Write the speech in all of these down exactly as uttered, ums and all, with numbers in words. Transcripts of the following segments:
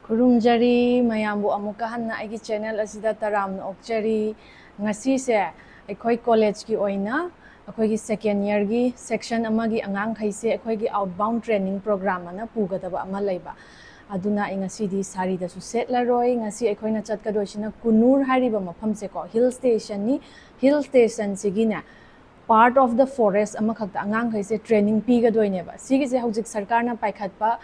ꯈꯨꯔꯨꯝꯖꯔꯤ ꯃꯌꯥꯝꯕꯨ ꯑꯃꯨꯛꯀ ꯍꯟꯅ ꯑꯩꯒꯤ ꯆꯦꯅꯦꯜ ꯑꯁꯤꯗ ꯇꯔꯥꯝꯅ ꯑꯣꯛꯆꯔꯤ꯫ ꯉꯁꯤꯁꯦ ꯑꯩꯈꯣꯏ ꯀꯣꯂꯦꯖꯀꯤ ꯑꯣꯏꯅ ꯑꯩꯈꯣꯏꯒꯤ ꯁꯦꯀꯦꯟ ꯏꯌꯔꯒꯤ ꯁꯦꯛꯁꯟ ꯑꯃꯒꯤ ꯑꯉꯥꯡꯈꯩꯁꯦ ꯑꯩꯈꯣꯏꯒꯤ ꯑꯥꯎꯠꯕꯥꯎꯟ ꯇ꯭ꯔꯦꯅꯤꯡ ꯄ꯭ꯔꯣꯒ꯭ꯔꯥꯝ ꯑꯅ ꯄꯨꯒꯗꯕ ꯑꯃ ꯂꯩꯕ꯫ ꯑꯗꯨꯅ ꯑꯩ ꯉꯁꯤꯗꯤ ꯁꯥꯔꯤꯗꯁꯨ ꯁꯦꯠꯂꯔꯣꯏ꯫ ꯉꯁꯤ ꯑꯩꯈꯣꯏꯅ ꯆꯠꯀꯗꯣꯏꯁꯤꯅ ꯀꯨꯅꯨꯔ ꯍꯥꯏꯔꯤꯕ ꯃꯐꯝꯁꯦꯀꯣ, ꯍꯤꯜ ꯁ꯭ꯇꯦꯁꯟꯅꯤ꯫ ꯍꯤꯜ ꯁ꯭ꯇꯦꯁꯟꯁꯤꯒꯤꯅꯦ, ꯄꯥꯔꯠ ꯑꯣꯐ ꯗ ꯐꯣꯔꯦꯁ ꯑꯃꯈꯛꯇ ꯑꯉꯥꯡꯈꯩꯁꯦ ꯇ꯭ꯔꯦꯅꯤꯡ ꯄꯤꯒꯗꯣꯏꯅꯦꯕ꯫ ꯁꯤꯒꯤꯁꯦ ꯍꯧꯖꯤꯛ ꯁꯔꯀꯥꯔꯅ ꯄꯥꯏꯈꯠꯄ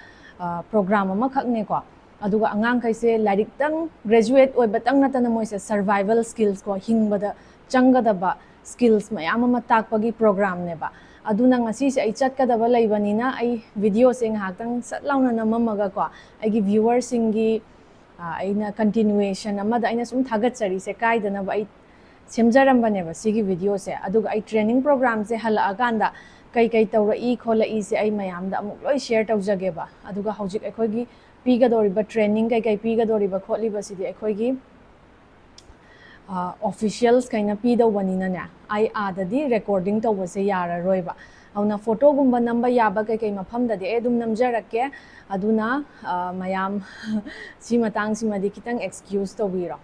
ꯄ꯭ꯔꯣꯒ꯭ꯔꯥꯝ ꯑꯃꯈꯛꯅꯦꯀꯣ꯫ ꯑꯗꯨꯒ ꯑꯉꯥꯡꯈꯩꯁꯦ ꯂꯥꯏꯔꯤꯛꯇꯪ ꯒ꯭ꯔꯦꯖꯨꯋꯦꯠ ꯑꯣꯏꯕꯇꯪ ꯅꯠꯇꯅ ꯃꯣꯏꯁꯦ ꯁꯔꯚꯥꯏꯚꯦꯜ ꯁ꯭ꯀꯤꯜꯁꯀꯣ, ꯍꯤꯡꯕꯗ ꯆꯪꯒꯗꯕ ꯁ꯭ꯀꯤꯜꯁ ꯃꯌꯥꯝ ꯑꯃ ꯇꯥꯛꯄꯒꯤ ꯄ꯭ꯔꯣꯒ꯭ꯔꯥꯝꯅꯦꯕ꯫ ꯑꯗꯨꯅ ꯉꯁꯤꯁꯦ ꯑꯩ ꯆꯠꯀꯗꯕ ꯂꯩꯕꯅꯤꯅ ꯑꯩ ꯚꯤꯗꯤꯑꯣꯁꯦ ꯉꯥꯏꯍꯥꯛꯇꯪ ꯁꯠ ꯂꯥꯎꯅ ꯅꯝꯃꯝꯃꯒꯀꯣ, ꯑꯩꯒꯤ ꯚ꯭ꯌꯨꯋꯔꯁꯤꯡꯒꯤ, ꯑ, ꯑꯩꯅ ꯀꯟꯇꯤꯅ꯭ꯌꯨꯋꯦꯁꯟ ꯑꯃꯗ ꯑꯩꯅ ꯁꯨꯝ ꯊꯥꯒꯠꯆꯔꯤꯁꯦ ꯀꯥꯏꯗꯅꯕ ꯑꯩ ꯁꯦꯝꯖꯔꯝꯕꯅꯦꯕ ꯁꯤꯒꯤ ꯚꯤꯗꯤꯑꯣꯁꯦ꯫ ꯑꯗꯨꯒ ꯑꯩ ꯇ꯭ꯔꯦꯅꯤꯡ ꯄ꯭ꯔꯣꯒ꯭ꯔꯥꯝꯁꯦ ꯍꯜꯂꯛꯑꯀꯥꯟꯗ ꯀꯩ ꯀꯩ ꯇꯧꯔꯛꯏ ꯈꯣꯠꯂꯛꯏꯁꯦ ꯑꯩ ꯃꯌꯥꯝꯗ ꯑꯃꯨꯛ ꯂꯣꯏ ꯁꯤꯌꯔ ꯇꯧꯖꯒꯦꯕ꯫ ꯑꯗꯨꯒ ꯍꯧꯖꯤꯛ ꯑꯩꯈꯣꯏꯒꯤ ꯄꯤꯒꯗꯧꯔꯤꯕ ꯇ꯭ꯔꯦꯅꯤꯡ ꯀꯩ ꯀꯩ ꯄꯤꯒꯗꯧꯔꯤꯕ ꯈꯣꯠꯂꯤꯕꯁꯤꯗꯤ ꯑꯩꯈꯣꯏꯒꯤ, ꯑ, ꯑꯣꯐꯤꯁꯤꯌꯦꯜꯁꯈꯩꯅ ꯄꯤꯗꯧꯕꯅꯤꯅꯅꯦ, ꯑꯩ ꯑꯥꯗꯗꯤ ꯔꯦꯀꯣꯔꯗꯤꯡ ꯇꯧꯕꯁꯦ ꯌꯥꯔꯔꯣꯏꯕ꯫ ꯑꯗꯨꯅ ꯐꯣꯇꯣꯒꯨꯝꯕ ꯅꯝꯕ ꯌꯥꯕ ꯀꯩ ꯀꯩ ꯃꯐꯝꯗꯗꯤ ꯑꯩ ꯑꯗꯨꯝ ꯅꯝꯖꯔꯛꯀꯦ꯫ ꯑꯗꯨꯅ, ꯑ, ꯃꯌꯥꯝ ꯁꯤ ꯃꯇꯥꯡꯁꯤꯃꯗꯤ ꯈꯤꯇꯪ ꯑꯦꯛꯁꯀ꯭ꯌꯨꯁ ꯇꯧꯕꯤꯔꯣ꯫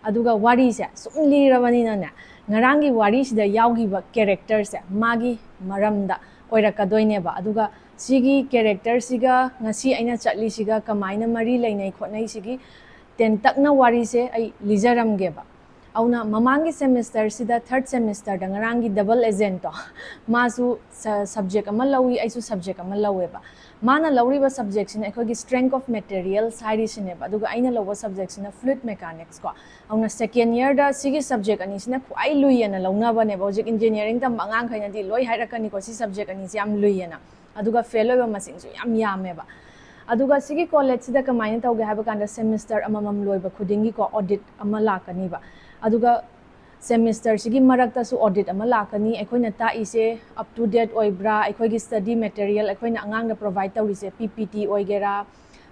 ꯑꯗꯨꯒ ꯋꯥꯔꯤꯁꯦ ꯁꯨꯝ ꯂꯤꯔꯕꯅꯤꯅꯅꯦ, ꯉꯔꯥꯡꯒꯤ ꯋꯥꯔꯤꯁꯤꯗ ꯌꯥꯎꯈꯤꯕ ꯀꯦꯔꯦꯛꯇꯔꯁꯦ ꯃꯥꯒꯤ ꯃꯔꯝꯗ ꯑꯣꯏꯔꯛꯀꯗꯣꯏꯅꯦꯕ꯫ ꯑꯗꯨꯒ ꯁꯤꯒꯤ ꯀꯦꯔꯦꯛꯇꯔꯁꯤꯒ ꯉꯁꯤ ꯑꯩꯅ ꯆꯠꯂꯤꯁꯤꯒ ꯀꯃꯥꯏꯅ ꯃꯔꯤ ꯂꯩꯅꯩ ꯈꯣꯠꯅꯩ, ꯁꯤꯒꯤ ꯇꯦꯟꯇꯛꯅ ꯋꯥꯔꯤꯁꯦ ꯑꯩ ꯂꯤꯖꯔꯝꯒꯦꯕ꯫ ꯑꯗꯨꯅ ꯃꯃꯥꯡꯒꯤ ꯁꯦꯃꯤꯁꯇꯔꯁꯤꯗ, ꯊꯔꯠ ꯁꯦꯃꯤꯁꯇꯔꯗ, ꯉꯔꯥꯡꯒꯤ ꯗꯕꯜ ꯑꯦꯖꯦꯟꯠꯇꯣ, ꯃꯥꯁꯨ ꯁ-, ꯁꯕꯖꯦꯛ ꯑꯃ ꯂꯧꯏ, ꯑꯩꯁꯨ ꯁꯕꯖꯦꯛ ꯑꯃ ꯂꯧꯋꯦꯕ꯫ ꯃꯥꯅ ꯂꯧꯔꯤꯕ ꯁꯕꯖꯦꯛꯁꯤꯅ ꯑꯩꯈꯣꯏꯒꯤ strength of materials ꯍꯥꯏꯔꯤꯁꯤꯅꯦꯕ, ꯑꯗꯨꯒ ꯑꯩꯅ ꯂꯧꯕ ꯁꯕꯖꯦꯛꯁꯤꯅ fluid mechanics ꯀꯣ꯫ ꯑꯗꯨꯅ ꯁꯦꯀꯦꯟ ꯏꯌꯔꯗ ꯁꯤꯒꯤ ꯁꯕꯖꯦꯛ ꯑꯅꯤꯁꯤꯅ ꯈ꯭ꯋꯥꯏ ꯂꯨꯏꯌꯦꯅ ꯂꯧꯅꯕꯅꯦꯕ꯫ ꯍꯧꯖꯤꯛ ꯏꯟꯖꯤꯅꯤꯌꯥꯔꯤꯡ ꯇꯝꯕ ꯑꯉꯥꯡꯈꯩꯅꯗꯤ ꯂꯣꯏ ꯍꯥꯏꯔꯛꯀꯅꯤꯀꯣ, ꯁꯤ ꯁꯕꯖꯦꯛ ꯑꯅꯤꯁꯤ ꯌꯥꯝ ꯂꯨꯏꯌꯦꯅ꯫ ꯑꯗꯨꯒ ꯐꯦꯜ ꯑꯣꯏꯕ ꯃꯁꯤꯡꯁꯨ ꯌꯥꯝ ꯌꯥꯝꯃꯦꯕ꯫ ꯑꯗꯨꯒ ꯁꯤꯒꯤ ꯀꯣꯂꯦꯖꯁꯤꯗ ꯀꯃꯥꯏꯅ ꯇꯧꯒꯦ ꯍꯥꯏꯕ ꯀꯥꯟꯗ, ꯁꯦꯃꯤꯁꯇꯔ ꯑꯃꯃꯝ ꯂꯣꯏꯕ ꯈꯨꯗꯤꯡꯒꯤꯀꯣ, ꯑꯣꯗꯤꯠ ꯑꯃ ꯂꯥꯛꯀꯅꯤꯕ꯫ ꯑꯗꯨꯒ ꯁꯦꯃꯤꯁꯇꯔꯁꯤꯒꯤ ꯃꯔꯛꯇꯁꯨ ꯑꯣꯗꯤꯠ ꯑꯃ ꯂꯥꯛꯀꯅꯤ꯫ ꯑꯩꯈꯣꯏꯅ ꯇꯥꯛꯏꯁꯦ up to date ꯑꯣꯏꯕ꯭ꯔꯥ, ꯑꯩꯈꯣꯏꯒꯤ ꯁ꯭ꯇꯗꯤ ꯃꯦꯇꯔꯤꯌꯦꯜ, ꯑꯩꯈꯣꯏꯅ ꯑꯉꯥꯡꯗ ꯄ꯭ꯔꯣꯚꯥꯏꯗ ꯇꯧꯔꯤꯁꯦ ꯄꯤ ꯄꯤ ꯇꯤ ꯑꯣꯏꯒꯦꯔꯥ,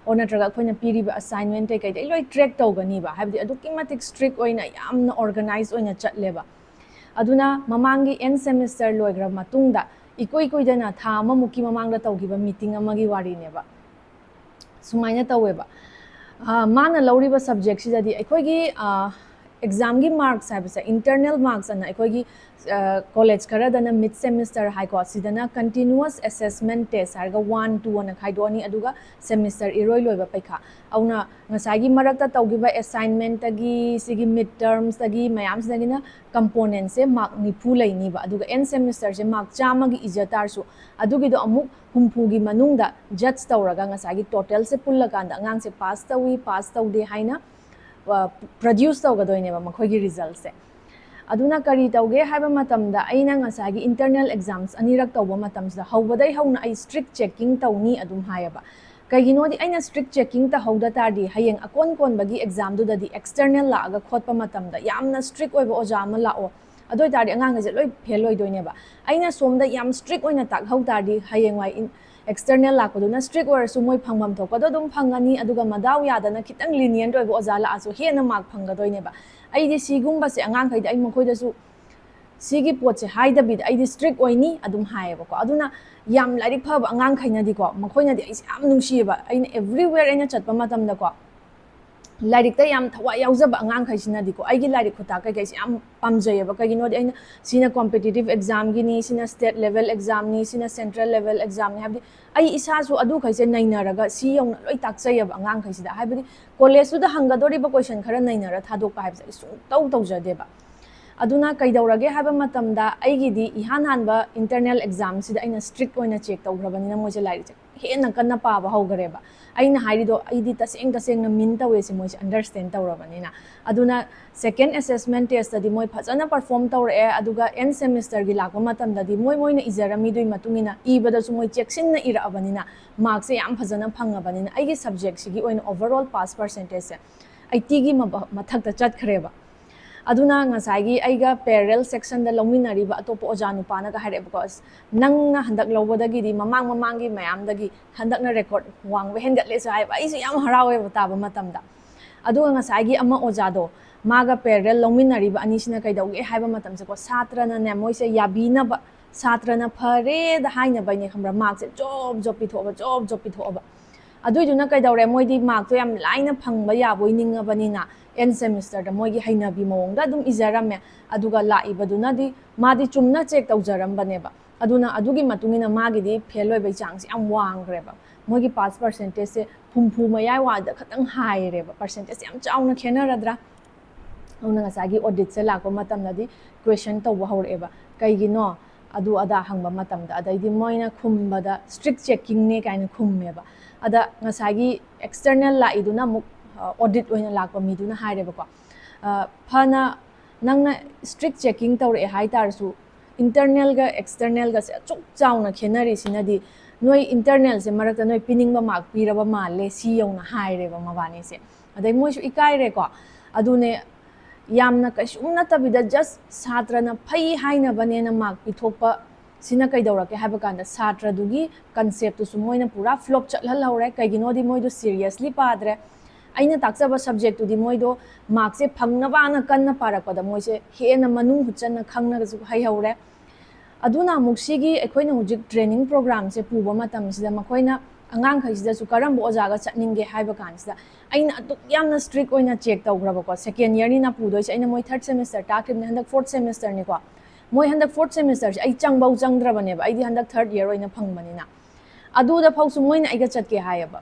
ꯑꯣ ꯅꯠꯇ꯭ꯔꯒ ꯑꯩꯈꯣꯏꯅ ꯄꯤꯔꯤꯕ ꯑꯦꯁꯥꯏꯟꯃꯦꯟ ꯀꯩꯀꯩꯗ ꯑꯩ ꯂꯣꯏ ꯇ꯭ꯔꯦꯛ ꯇꯧꯒꯅꯤꯕ꯫ ꯍꯥꯏꯕꯗꯤ ꯑꯗꯨꯛꯀꯤ ꯃꯇꯤꯛ ꯁ꯭ꯇ꯭ꯔꯤꯛ ꯑꯣꯏꯅ ꯌꯥꯝꯅ ꯑꯣꯔꯒꯅꯥꯏꯖ ꯑꯣꯏꯅ ꯆꯠꯂꯦꯕ꯫ ꯑꯗꯨꯅ ꯃꯃꯥꯡꯒꯤ ꯑꯦꯟ ꯁꯦꯃꯤꯁꯇꯔ ꯂꯣꯏꯈ꯭ꯔ ꯃꯇꯨꯡꯗ, ꯏꯀꯨꯏ ꯀꯨꯏꯗꯅ ꯊꯥ ꯑꯃꯃꯨꯛꯀꯤ ꯃꯃꯥꯡꯗ ꯇꯧꯈꯤꯕ ꯃꯤꯇꯤꯡ ꯑꯃꯒꯤ ꯋꯥꯔꯤꯅꯦꯕ꯫ ꯁꯨꯃꯥꯏꯅ ꯇꯧꯋꯦꯕ, ꯑ, ꯃꯥꯅ ꯂꯧꯔꯤꯕ subjectꯁꯤꯗꯗꯤ ꯑꯩꯈꯣꯏꯒꯤ, ꯑ, examꯒꯤ marks ꯍꯥꯏꯕꯁꯦ, internal marks ꯑꯅ ꯑꯩꯈꯣꯏꯒꯤ, ꯑ, college ꯈꯔꯗꯅ mid semester ꯍꯥꯏꯀꯣ, ꯁꯤꯗꯅ continuous assessment test ꯍꯥꯏꯔꯒ one two ꯑꯅ ꯈꯥꯏꯗꯣꯛꯑꯅꯤ, ꯑꯗꯨꯒ semester ꯏꯔꯣꯏ ꯂꯣꯏꯕ ꯄꯩꯈꯥ꯫ ꯑꯗꯨꯅ ꯉꯁꯥꯏꯒꯤ ꯃꯔꯛꯇ ꯇꯧꯈꯤꯕ assignmentꯇꯒꯤ, ꯁꯤꯒꯤ mid termsꯇꯒꯤ ꯃꯌꯥꯝꯁꯤꯗꯒꯤꯅ componentꯁꯦ mark ꯅꯤꯐꯨ ꯂꯩꯅꯤꯕ, ꯑꯗꯨꯒ end semesterꯁꯦ mark ꯆꯥꯝꯃꯒꯤ ꯏꯖ ꯇꯥꯔꯁꯨ, ꯑꯗꯨꯒꯤꯗꯣ ꯑꯃꯨꯛ ꯍꯨꯝꯐꯨꯒꯤ ꯃꯅꯨꯡꯗ judge ꯇꯧꯔꯒ ꯉꯁꯥꯏꯒꯤ totalꯁꯦ ꯄꯨꯜꯂꯀꯥꯟꯗ ꯑꯉꯥꯡꯁꯦ pass ꯇꯧꯏ, pass ꯇꯧꯗꯦ ꯍꯥꯏꯅ, ꯑ, produce ꯇꯧꯒꯗꯣꯏꯅꯦꯕ ꯃꯈꯣꯏꯒꯤ resultꯁꯦ꯫ ꯑꯗꯨꯅ ꯀꯔꯤ ꯇꯧꯒꯦ ꯍꯥꯏꯕ ꯃꯇꯝꯗ, ꯑꯩꯅ ꯉꯁꯥꯏꯒꯤ internal exams ꯑꯅꯤꯔꯛ ꯇꯧꯕ ꯃꯇꯝꯁꯤꯗ, ꯍꯧꯕꯗꯩ ꯍꯧꯅ ꯑꯩ strict checking ꯇꯧꯅꯤ ꯑꯗꯨꯝ ꯍꯥꯏꯌꯦꯕ꯫ ꯀꯩꯒꯤꯅꯣꯗꯤ, ꯑꯩꯅ strict checking ꯇꯧꯍꯧꯗ ꯇꯥꯔꯗꯤ, ꯍꯌꯦꯡ ꯑꯀꯣꯟ ꯀꯣꯟꯕꯒꯤ examꯗꯨꯗꯗꯤ external ꯂꯥꯛꯑꯒ ꯈꯣꯠꯄ ꯃꯇꯝꯗ ꯌꯥꯝꯅ strict ꯑꯣꯏꯕ ꯑꯣꯖꯥ ꯑꯃ ꯂꯥꯛꯑꯣ, ꯑꯗꯨ ꯑꯣꯏꯇꯥꯔꯗꯤ ꯑꯉꯥꯡꯈꯩꯁꯦ ꯂꯣꯏ fail ꯑꯣꯏꯗꯣꯏꯅꯦꯕ꯫ ꯑꯩꯅ ꯁꯣꯝꯗ ꯌꯥꯝ strict ꯑꯣꯏꯅ ꯇꯥꯛꯍꯧ ꯇꯥꯔꯗꯤ, ꯍꯌꯦꯡꯋꯥꯏ in-, external ꯂꯥꯛꯄꯗꯨꯅ strict ꯑꯣꯏꯔꯁꯨ ꯃꯣꯏ ꯐꯪꯐꯝ ꯊꯣꯛꯄꯗꯣ ꯑꯗꯨꯝ ꯐꯪꯉꯅꯤ, ꯑꯗꯨꯒ ꯃꯗꯥꯎ ꯌꯥꯗꯅ ꯈꯤꯇꯪ lenient ꯑꯣꯏꯕ ꯑꯣꯖꯥ ꯂꯥꯛꯑꯁꯨ ꯍꯦꯟꯅ mark ꯐꯪꯒꯗꯣꯏꯅꯦꯕ꯫ ꯑꯩꯗꯤ ꯁꯤꯒꯨꯝꯕꯁꯦ ꯑꯉꯥꯡꯈꯩꯗ ꯑꯩ ꯃꯈꯣꯏꯗꯁꯨ ꯁꯤꯒꯤ ꯄꯣꯠꯁꯦ ꯍꯥꯏꯗꯕꯤꯗ ꯑꯩꯗꯤ strict ꯑꯣꯏꯅꯤ ꯑꯗꯨꯝ ꯍꯥꯏꯌꯦꯕꯀꯣ꯫ ꯑꯗꯨꯅ ꯌꯥꯝ ꯂꯥꯏꯔꯤꯛ ꯐꯕ ꯑꯉꯥꯡꯈꯩꯅꯗꯤꯀꯣ, ꯃꯈꯣꯏꯅꯗꯤ ꯑꯩꯁꯦ ꯌꯥꯝ ꯅꯨꯡꯁꯤꯌꯦꯕ꯫ ꯑꯩꯅ everywhere ꯑꯩꯅ ꯆꯠꯄ ꯃꯇꯝꯗꯀꯣ, ꯂꯥꯏꯔꯤꯛꯇ ꯌꯥꯝ ꯊꯋꯥꯏ ꯌꯥꯎꯖꯕ ꯑꯉꯥꯡꯈꯩꯁꯤꯅꯗꯤꯀꯣ, ꯑꯩꯒꯤ ꯂꯥꯏꯔꯤꯛ ꯈꯨꯇꯥꯛ ꯀꯩꯀꯩꯁꯦ ꯌꯥꯝ ꯄꯥꯝꯖꯩꯌꯦꯕ꯫ ꯀꯩꯒꯤꯅꯣꯗꯤ, ꯑꯩꯅ ꯁꯤꯅ competitive examꯒꯤꯅꯤ, ꯁꯤꯅ state level examꯅꯤ, ꯁꯤꯅ central level examꯅꯤ, ꯍꯥꯏꯕꯗꯤ ꯑꯩ ꯏꯁꯥꯁꯨ ꯑꯗꯨꯈꯩꯁꯦ ꯅꯩꯅꯔꯒ ꯁꯤ ꯌꯧꯅ ꯂꯣꯏ ꯇꯥꯛꯆꯩꯌꯦꯕ ꯑꯉꯥꯡꯈꯩꯁꯤꯗ꯫ ꯍꯥꯏꯕꯗꯤ collegeꯇꯨꯗ ꯍꯪꯒꯗꯧꯔꯤꯕ question ꯈꯔ ꯅꯩꯅꯔ ꯊꯥꯗꯣꯛꯄ ꯍꯥꯏꯕꯁꯦ ꯑꯩ ꯁꯨꯡꯇꯧ ꯇꯧꯖꯗꯦꯕ꯫ ꯑꯗꯨꯅ ꯀꯩꯗꯧꯔꯒꯦ ꯍꯥꯏꯕ ꯃꯇꯝꯗ, ꯑꯩꯒꯤꯗꯤ ꯏꯍꯥꯟ ꯍꯥꯟꯕ internal examꯁꯤꯗ ꯑꯩꯅ strict ꯑꯣꯏꯅ check ꯇꯧꯈ꯭ꯔꯕꯅꯤꯅ, ꯃꯣꯏꯁꯦ ꯂꯥꯏꯔꯤꯛꯁꯦ ꯍꯦꯟꯅ ꯀꯟꯅ ꯄꯥꯕ ꯍꯧꯈꯔꯦꯕ꯫ ꯑꯩꯅ ꯍꯥꯏꯔꯤꯗꯣ ꯑꯩꯗꯤ ꯇꯁꯦꯡ ꯇꯁꯦꯡꯅ mean ꯇꯧꯋꯦ ꯁꯤ ꯃꯣꯏꯁꯦ understand ꯇꯧꯔꯕꯅꯤꯅ꯫ ꯑꯗꯨꯅ second assessment testꯇꯗꯤ ꯃꯣꯏ ꯐꯖꯅ perform ꯇꯧꯔꯛꯑꯦ, ꯑꯗꯨꯒ end semesterꯒꯤ ꯂꯥꯛꯄ ꯃꯇꯝꯗꯗꯤ ꯃꯣꯏ ꯃꯣꯏꯅ ꯏꯖꯔꯝꯃꯤꯗꯨꯒꯤ ꯃꯇꯨꯡ ꯏꯟꯅ ꯏꯕꯗꯁꯨ ꯃꯣꯏ ꯆꯦꯛꯁꯤꯟꯅ ꯏꯔꯛꯑꯕꯅꯤꯅ, marksꯁꯦ ꯌꯥꯝ ꯐꯖꯅ ꯐꯪꯉꯕꯅꯤꯅ, ꯑꯩꯒꯤ subjectꯁꯤꯒꯤ ꯑꯣꯏꯅ overall pass percentageꯁꯦ eightyꯒꯤ ꯃꯕ-, ꯃꯊꯛꯇ ꯆꯠꯈ꯭ꯔꯦꯕ꯫ ꯑꯗꯨꯅ ꯉꯁꯥꯏꯒꯤ ꯑꯩꯒ parallel sectionꯗ ꯂꯧꯃꯤꯟꯅꯔꯤꯕ ꯑꯇꯣꯞꯄ ꯑꯣꯖꯥ ꯅꯨꯄꯥꯅꯒ ꯍꯥꯏꯔꯛꯑꯦꯕꯀꯣ, "ꯑꯁ, ꯅꯪꯅ ꯍꯟꯗꯛ ꯂꯧꯕꯗꯒꯤꯗꯤ ꯃꯃꯥꯡ ꯃꯃꯥꯡꯒꯤ ꯃꯌꯥꯝꯗꯒꯤ ꯍꯟꯗꯛꯅ record ꯋꯥꯡꯕ ꯍꯦꯟꯒꯠꯂꯦꯁꯨ" ꯍꯥꯏꯕ꯫ ꯑꯩꯁꯨ ꯌꯥꯝ ꯍꯔꯥꯎꯋꯦꯕ ꯇꯥꯕ ꯃꯇꯝꯗ꯫ ꯑꯗꯨꯒ ꯉꯁꯥꯏꯒꯤ ꯑꯃ ꯑꯣꯖꯥꯗꯣ, ꯃꯥꯒ parallel ꯂꯧꯃꯤꯟꯅꯔꯤꯕ ꯑꯅꯤꯁꯤꯅ ꯀꯩꯗꯧꯒꯦ ꯍꯥꯏꯕ ꯃꯇꯝꯁꯦꯀꯣ, ꯁꯥꯇ꯭ꯔꯅꯅꯦ, ꯃꯣꯏꯁꯦ ꯌꯥꯕꯤꯅꯕ, ꯁꯥꯇ꯭ꯔꯅ ꯐꯔꯦꯗ ꯍꯥꯏꯅꯕ ꯍꯥꯏꯅꯦ, ꯈꯪꯕ꯭ꯔꯥ, marksꯁꯦ ꯖꯣꯞ ꯖꯣꯞ ꯄꯤꯊꯣꯛꯑꯕ, ꯖꯣꯞ ꯖꯣꯞ ꯄꯤꯊꯣꯛꯑꯕ꯫ ꯑꯗꯨꯏꯗꯨꯅ ꯀꯩꯗꯧꯔꯦ, ꯃꯣꯏꯗꯤ ꯃꯥꯔꯛꯇꯣ ꯌꯥꯝ ꯂꯥꯏꯅ ꯐꯪꯕ ꯌꯥꯕꯣꯏ ꯅꯤꯡꯉꯕꯅꯤꯅ ꯑꯦꯟ ꯁꯦꯃꯤꯁꯇꯔꯗ ꯃꯣꯏꯒꯤ ꯍꯩꯅꯕꯤ ꯃꯑꯣꯡꯗ ꯑꯗꯨꯝ ꯏꯖꯔꯝꯃꯦ꯫ ꯑꯗꯨꯒ ꯂꯥꯛꯏꯕꯗꯨꯅꯗꯤ ꯃꯥꯗꯤ ꯆꯨꯝꯅ ꯆꯦꯛ ꯇꯧꯖꯔꯝꯕꯅꯦꯕ꯫ ꯑꯗꯨꯅ ꯑꯗꯨꯒꯤ ꯃꯇꯨꯡ ꯏꯟꯅ ꯃꯥꯒꯤꯗꯤ ꯐꯦꯜ ꯑꯣꯏꯕꯒꯤ ꯆꯥꯡꯁꯦ ꯌꯥꯝ ꯋꯥꯡꯈ꯭ꯔꯦꯕ꯫ ꯃꯣꯏꯒꯤ ꯄꯥꯁ ꯄꯥꯔꯁꯦꯟꯇꯦꯖꯁꯦ ꯍꯨꯝꯐꯨ ꯃꯌꯥꯏ ꯋꯥꯗ ꯈꯇꯪ ꯍꯥꯏꯔꯦꯕ꯫ ꯄꯥꯔꯁꯦꯟꯇꯦꯖ ꯌꯥꯝ ꯆꯥꯎꯅ ꯈꯦꯠꯅꯔꯗ꯭ꯔꯥ? ꯑꯗꯨꯅ ꯉꯁꯥꯏꯒꯤ ꯑꯣꯗꯤꯠꯁꯦ ꯂꯥꯛꯄ ꯃꯇꯝꯗꯗꯤ ꯀ꯭ꯋꯦꯁꯟ ꯇꯧꯕ ꯍꯧꯔꯛꯑꯦꯕ, "ꯀꯩꯒꯤꯅꯣ?" ꯑꯗꯨ ꯑꯗꯥ ꯍꯪꯕ ꯃꯇꯝꯗ꯫ ꯑꯗꯩꯗꯤ ꯃꯣꯏꯅ ꯈꯨꯝꯕꯗ "strict checking ꯅꯦ" ꯀꯥꯏꯅ ꯈꯨꯝꯃꯦꯕ꯫ ꯑꯗ ꯉꯁꯥꯏꯒꯤ ꯑꯦꯛꯁꯇꯔꯅꯦꯜ ꯂꯥꯛꯏꯗꯨꯅ ꯑꯃꯨꯛ ꯑꯣꯗꯤꯠ ꯑꯣꯏꯅ ꯂꯥꯛꯄ ꯃꯤꯗꯨꯅ ꯍꯥꯏꯔꯦꯕꯀꯣ, "ꯑ, ꯐꯅ ꯅꯪꯅ strict checking ꯇꯧꯔꯛꯑꯦ ꯍꯥꯏ ꯇꯥꯔꯁꯨ, ꯏꯟꯇꯔꯅꯦꯜꯒ ꯑꯦꯛꯁꯇꯔꯅꯦꯜꯒꯁꯦ ꯑꯁꯨꯛ ꯆꯥꯎꯅ ꯈꯦꯠꯅꯔꯤꯁꯤꯅꯗꯤ ꯅꯣꯏ ꯏꯟꯇꯔꯅꯦꯜꯁꯦ ꯃꯔꯛꯇ ꯅꯣꯏ ꯄꯤꯅꯤꯡꯕ ꯃꯥꯔꯛ ꯄꯤꯔꯕ ꯃꯥꯜꯂꯦ", ꯁꯤ ꯌꯧꯅ ꯍꯥꯏꯔꯦꯕ ꯃꯕꯥꯅꯤꯁꯦ꯫ ꯑꯗꯩ ꯃꯣꯏꯁꯨ ꯏꯀꯥꯏꯔꯦꯀꯣ꯫ ꯑꯗꯨꯅꯦ, ꯌꯥꯝꯅ ꯀꯩꯁꯨꯝ ꯅꯠꯇꯕꯤꯗ just ꯁꯥꯇ꯭ꯔꯅ ꯐꯩ ꯍꯥꯏꯅꯕꯅꯦꯅ ꯃꯥꯔꯛ ꯄꯤꯊꯣꯛꯄ ꯁꯤꯅ ꯀꯩꯗꯧꯔꯛꯀꯦ ꯍꯥꯏꯕ ꯀꯥꯟꯗ ꯁꯥꯇ꯭ꯔꯗꯨꯒꯤ ꯀꯟꯁꯦꯞꯇꯨꯁꯨ ꯃꯣꯏꯅ ꯄꯨꯔꯥ ꯐ꯭ꯂꯣꯞ ꯆꯠꯍꯜꯍꯧꯔꯦ꯫ ꯀꯩꯒꯤꯅꯣꯗꯤ ꯃꯣꯏꯗꯣ ꯁꯤꯔꯤꯌꯁꯂꯤ ꯄꯥꯗ꯭ꯔꯦ꯫ ꯑꯩꯅ ꯇꯥꯛꯆꯕ ꯁꯕꯖꯦꯛꯇꯨꯗꯤ ꯃꯣꯏꯗꯣ ꯃꯥꯔꯛꯁꯦ ꯐꯪꯅꯕꯅ ꯀꯟꯅ ꯄꯥꯔꯛꯄꯗ ꯃꯣꯏꯁꯦ ꯍꯦꯟꯅ ꯃꯅꯨꯡ ꯍꯨꯠꯆꯟꯅ ꯈꯪꯅꯒꯁꯨ ꯍꯩꯍꯧꯔꯦ꯫ ꯑꯗꯨꯅ ꯑꯃꯨꯛ ꯁꯤꯒꯤ ꯑꯩꯈꯣꯏꯅ ꯍꯧꯖꯤꯛ ꯇ꯭ꯔꯦꯅꯤꯡ ꯄ꯭ꯔꯣꯒ꯭ꯔꯥꯝꯁꯦ ꯄꯨꯕ ꯃꯇꯝꯁꯤꯗ ꯃꯈꯣꯏꯅ ꯑꯉꯥꯡꯈꯩꯁꯤꯗꯁꯨ ꯀꯔꯝꯕ ꯑꯣꯖꯥꯒ ꯆꯠꯅꯤꯡꯒꯦ ꯍꯥꯏꯕ ꯀꯥꯟꯁꯤꯗ ꯑꯩꯅ ꯑꯗꯨꯛ ꯌꯥꯝꯅ ꯏꯁꯇ꯭ꯔꯤꯛ ꯑꯣꯏꯅ ꯆꯦꯛ ꯇꯧꯈ꯭ꯔꯕꯀꯣ, ꯁꯦꯀꯦꯟ ꯌꯔꯅꯤꯅ ꯄꯨꯗꯣꯏꯁꯦ꯫ ꯑꯩꯅ ꯃꯣꯏ ꯊꯥꯔꯠ ꯁꯦꯃꯤꯁꯇꯔ ꯇꯥꯛꯈꯤꯕꯅꯤ, ꯍꯟꯗꯛ ꯐꯣꯔꯠ ꯁꯦꯃꯤꯁꯇꯔꯅꯤꯀꯣ꯫ ꯃꯣꯏ ꯍꯟꯗꯛ ꯐꯣꯔꯠ ꯁꯦꯃꯤꯁꯇꯔꯁꯦ ꯑꯩ ꯆꯪꯕꯧ ꯆꯪꯗ꯭ꯔꯕꯅꯦꯕ, ꯑꯩꯗꯤ ꯍꯟꯗꯛ ꯊꯥꯔꯠ ꯌꯔ ꯑꯣꯏꯅ ꯐꯪꯕꯅꯤꯅ꯫ ꯑꯗꯨꯗ ꯐꯥꯎꯁꯨ ꯃꯣꯏꯅ ꯑꯩꯒ ꯆꯠꯀꯦ ꯍꯥꯏꯌꯦꯕ꯫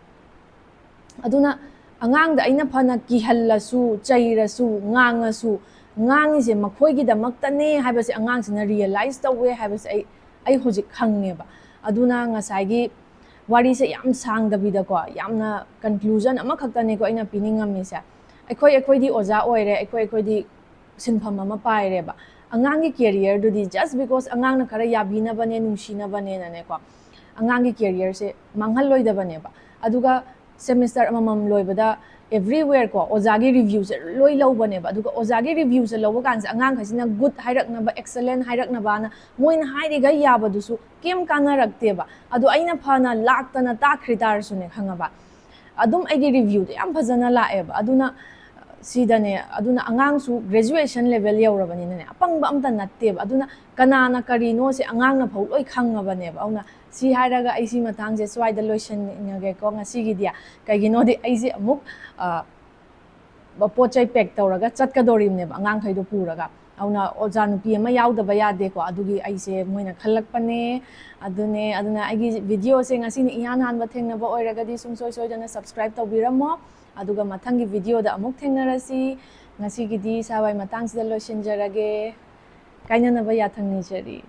ꯑꯗꯨꯅ ꯑꯉꯥꯡꯗ ꯑꯩꯅ ꯐꯅ ꯀꯤꯍꯜꯂꯁꯨ, ꯆꯩꯔꯁꯨ, ꯉꯥꯡꯉꯁꯨ, ꯉꯥꯡꯉꯤꯁꯦ ꯃꯈꯣꯏꯒꯤꯗꯃꯛꯇꯅꯦ ꯍꯥꯏꯕꯁꯦ ꯑꯉꯥꯡꯁꯤꯅ ꯔꯤꯌꯦꯂꯥꯏꯁ ꯇꯧꯋꯦ ꯍꯥꯏꯕꯁꯦ ꯑꯩ, ꯑꯩ ꯍꯧꯖꯤꯛ ꯈꯪꯉꯦꯕ꯫ ꯑꯗꯨꯅ ꯉꯁꯥꯏꯒꯤ ꯋꯥꯔꯤꯁꯦ ꯌꯥꯝ ꯁꯥꯡꯗꯕꯤꯗꯀꯣ, ꯌꯥꯝꯅ ꯀꯟꯀ꯭ꯂꯨꯖꯟ ꯑꯃꯈꯛꯇꯅꯦꯀꯣ ꯑꯩꯅ ꯄꯤꯅꯤꯡꯉꯝꯃꯤꯁꯦ꯫ ꯑꯩꯈꯣꯏ, ꯑꯩꯈꯣꯏꯗꯤ ꯑꯣꯖꯥ ꯑꯣꯏꯔꯦ, ꯑꯩꯈꯣꯏ, ꯑꯩꯈꯣꯏꯗꯤ ꯁꯤꯟꯐꯝ ꯑꯃ ꯄꯥꯏꯔꯦꯕ꯫ ꯑꯉꯥꯡꯒꯤ ꯀꯦꯔꯤꯌꯔꯗꯨꯗꯤ just because ꯑꯉꯥꯡꯅ ꯈꯔ ꯌꯥꯕꯤꯅꯕꯅꯦ, ꯅꯨꯡꯁꯤꯅꯕꯅꯦꯅꯅꯦꯀꯣ, ꯑꯉꯥꯡꯒꯤ ꯀꯦꯔꯤꯌꯔꯁꯦ ꯃꯥꯡꯍꯜꯂꯣꯏꯗꯕꯅꯦꯕ꯫ ꯑꯗꯨꯒ ꯁꯦꯃꯤꯁꯇꯔ ꯑꯃꯃꯝ ꯂꯣꯏꯕꯗ everywhere ꯀꯣ ꯑꯣꯖꯥꯒꯤ ꯔꯤꯚ꯭ꯌꯨꯁꯦ ꯂꯣꯏ ꯂꯧꯕꯅꯦꯕ꯫ ꯑꯗꯨꯒ ꯑꯣꯖꯥꯒꯤ ꯔꯤꯚ꯭ꯌꯨꯁꯦ ꯂꯧꯕ ꯀꯥꯟꯁꯦ ꯑꯉꯥꯡꯈꯩꯁꯤꯅ ꯒꯨꯗ ꯍꯥꯏꯔꯛꯅꯕ, ꯑꯦꯛꯁꯂꯦꯟ ꯍꯥꯏꯔꯛꯅꯕꯅ ꯃꯣꯏꯅ ꯍꯥꯏꯔꯤꯈꯩ ꯌꯥꯕꯗꯨꯁꯨ ꯀꯩꯝ ꯀꯥꯟꯅꯔꯛꯇꯦꯕ꯫ ꯑꯗꯣ ꯑꯩꯅ ꯐꯅ ꯂꯥꯛꯇꯅ ꯇꯥꯛꯈ꯭ꯔꯤ ꯇꯥꯔꯁꯨꯅꯦ, ꯈꯪꯉꯕ, ꯑꯗꯨꯝ ꯑꯩꯒꯤ ꯔꯤꯚ꯭ꯌꯨꯗꯣ ꯌꯥꯝ ꯐꯖꯅ ꯂꯥꯛꯑꯦꯕ꯫ ꯑꯗꯨꯅ ꯁꯤꯗꯅꯦ, ꯑꯗꯨꯅ ꯑꯉꯥꯡꯁꯨ graduation level ꯌꯧꯔꯕꯅꯤꯅꯅꯦ, ꯑꯄꯪꯕ ꯑꯝꯇ ꯅꯠꯇꯦꯕ꯫ ꯑꯗꯨꯅ ꯀꯅꯥꯅ ꯀꯔꯤꯅꯣꯁꯦ ꯑꯉꯥꯡꯅ ꯐꯥꯎ ꯂꯣꯏ ꯈꯪꯉꯕꯅꯦꯕ꯫ ꯑꯗꯨꯅ ꯁꯤ ꯍꯥꯏꯔꯒ ꯑꯩ ꯁꯤ ꯃꯇꯥꯡꯁꯦ ꯁ꯭ꯋꯥꯏꯗ ꯂꯣꯏꯁꯤꯟꯅꯤꯡꯉꯒꯦꯀꯣ ꯉꯁꯤꯒꯤꯗꯤ꯫ ꯀꯩꯒꯤꯅꯣꯗꯤ ꯑꯩꯁꯦ ꯑꯃꯨꯛ, ꯑ, ꯄꯣꯠ ꯆꯩ pack ꯇꯧꯔꯒ ꯆꯠꯀꯗꯣꯔꯤꯕꯅꯦꯕ, ꯑꯉꯥꯡꯈꯩꯗꯣ ꯄꯨꯔꯒ꯫ ꯑꯗꯨꯅ ꯑꯣꯖꯥ ꯅꯨꯄꯤ ꯑꯃ ꯌꯥꯎꯗꯕ ꯌꯥꯗꯦꯀꯣ, ꯑꯗꯨꯒꯤ ꯑꯩꯁꯦ ꯃꯣꯏꯅ ꯈꯜꯂꯛꯄꯅꯦ꯫ ꯑꯗꯨꯅꯦ, ꯑꯗꯨꯅ ꯑꯩꯒꯤ videoꯁꯦ ꯉꯁꯤꯅ ꯏꯍꯥꯟ ꯍꯥꯟꯕ ꯊꯦꯡꯅꯕ ꯑꯣꯏꯔꯒꯗꯤ ꯁꯨꯡꯁꯣꯏ ꯁꯣꯏꯗꯅ subscribe ꯇꯧꯕꯤꯔꯝꯃꯣ꯫ ꯑꯗꯨꯒ ꯃꯊꯪꯒꯤ videoꯗ ꯑꯃꯨꯛ ꯊꯦꯡꯅꯔꯁꯤ꯫ ꯉꯁꯤꯒꯤꯗꯤ ꯁ꯭ꯋꯥꯏ ꯃꯇꯥꯡꯁꯤꯗ ꯂꯣꯏꯁꯤꯟꯖꯔꯒꯦ꯫ ꯀꯥꯏꯅꯅꯕ ꯌꯥꯊꯪ ꯅꯤꯖꯔꯤ꯫